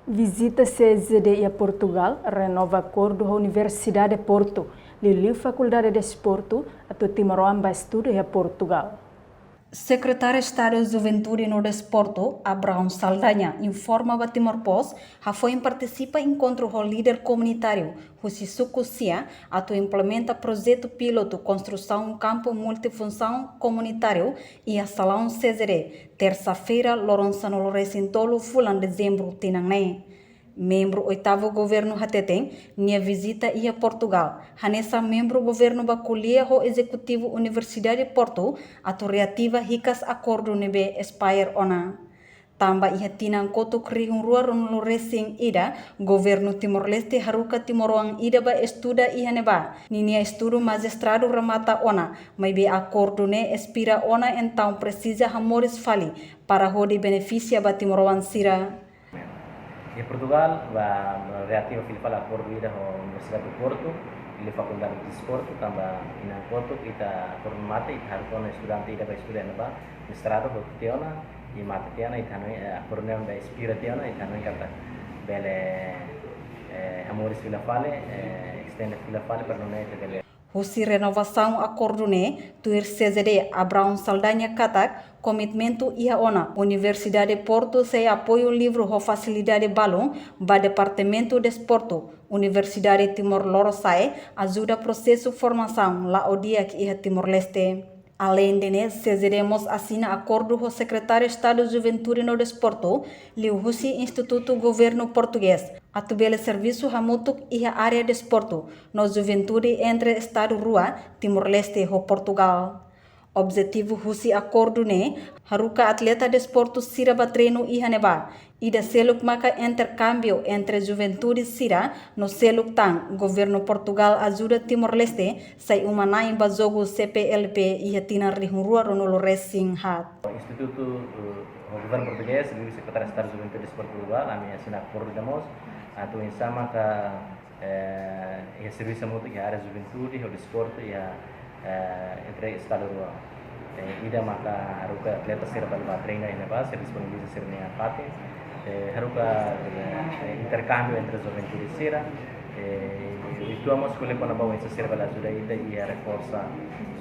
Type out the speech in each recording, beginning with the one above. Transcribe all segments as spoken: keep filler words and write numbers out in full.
Vizita C Z D iha Portugal renova akordu ho Universidade Porto, liuliu Fakuldade Desportu, atu timoroan ba estuda iha Portugal. Sekretáriu Estadu Juventude no Desportu, Abraão Saldanha, informa ba Timor Post, hafoin partisipa enkontru ho líder komunitáriu husi suku Sia atu implementa projetu pilotu konstrusaun kampu multifunsaun komunitáriu iha salaun C Z D, tersa-feira, loron sanulu-resin-tolu fulan Dezembru tinan ne'e. Membru oitavu governu hateten nia vizita iha Portugal, hanesan membru governu bá ko'alia ho ezekutivu Universidade Porto atu reativa hikas akordu ne'ebé expire ona. Tanba iha tinan kotuk rihun rua ruanulu-resin-ida, governu Timor-Leste haruka timoroan ida bá estuda iha ne'ebá. Ninia estudu mestradu remata ona, maibé akordu ne'e expire ona, entaun presiza hamoris fali para hodi benefisia ba timoroan sira. Iha Portugal, bá reativa fila fali akordu ida ho Universidade do Porto, liuliu Fakuldade Desportu, tanba tinan kotuk ita akordu mate, ita haruka ona estudante ida bá estuda iha ne'ebá, mestradu hotu tiha ona, i mate tiha ona, ita hanoin, eh, akordu ne'e bá expire tiha ona, ita hanoin katak bele, eh, hamoris fila fali, eh, estende fila fali, para nune'e ita bele. Husi renovasaun akordu ne'e, tuir C Z D Abraão Saldanha katak, komitmentu iha ona, Universidade Porto sei apoiu livru ho fasilidade balun ba Departamentu Desportu, Universidade Timor Lorosa'e, ajuda prosesu formasaun la'o di'ak iha Timor-Leste. Aleinde ne'e, C Z D mós asina akordu ho Sekretáriu Estadu Juventude no Desportu, liuhusi Institutu Governu Portugés, atu bele servisu hamutuk iha área desportu no juventude entre estadu rua, Timor-Leste ho Portugal. Objetivu husi akordu ne'e, haruka atleta desportu sira bá treinu iha ne'ebá. Ida seluk maka interkámbiu entre juventude sira, no seluk tan, governu Portugal ajuda Timor-Leste sai uma-na'in ba jogu C P L P iha tinan rihun rua ruanulu-resin-haat. Institutu, eh, ho governu portugés, liuliu Sekretáriu Estadu Juventude Desportu Portugal, ami asina akordu ida mós, atu oinsá maka, eh, iha servisu hamutuk iha área juventude, ho desportu, iha, eh, entre estadu rua. Eh, ida maka haruka atleta sira bá, bá treinu iha ne'ebá, sira disponibiliza sira-nia fatin. Eh, haruka, eh, interkámbiu entre juventude sira. Eh, i atu mós ko'alia kona-ba oinsá sira bele ajuda ita iha reforsa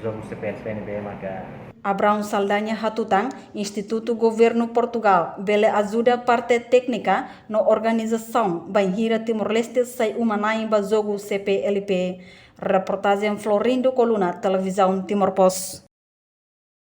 jogu C P L P ne'ebé maka. Abraão Saldanha hatutan, Institutu Governu Portugal bele ajuda parte téknika no organizasaun bainhira Timor-Leste sai uma-na'in ba jogu C P L P. Reportajen Florindo Coluna, Televizaun Timor Post.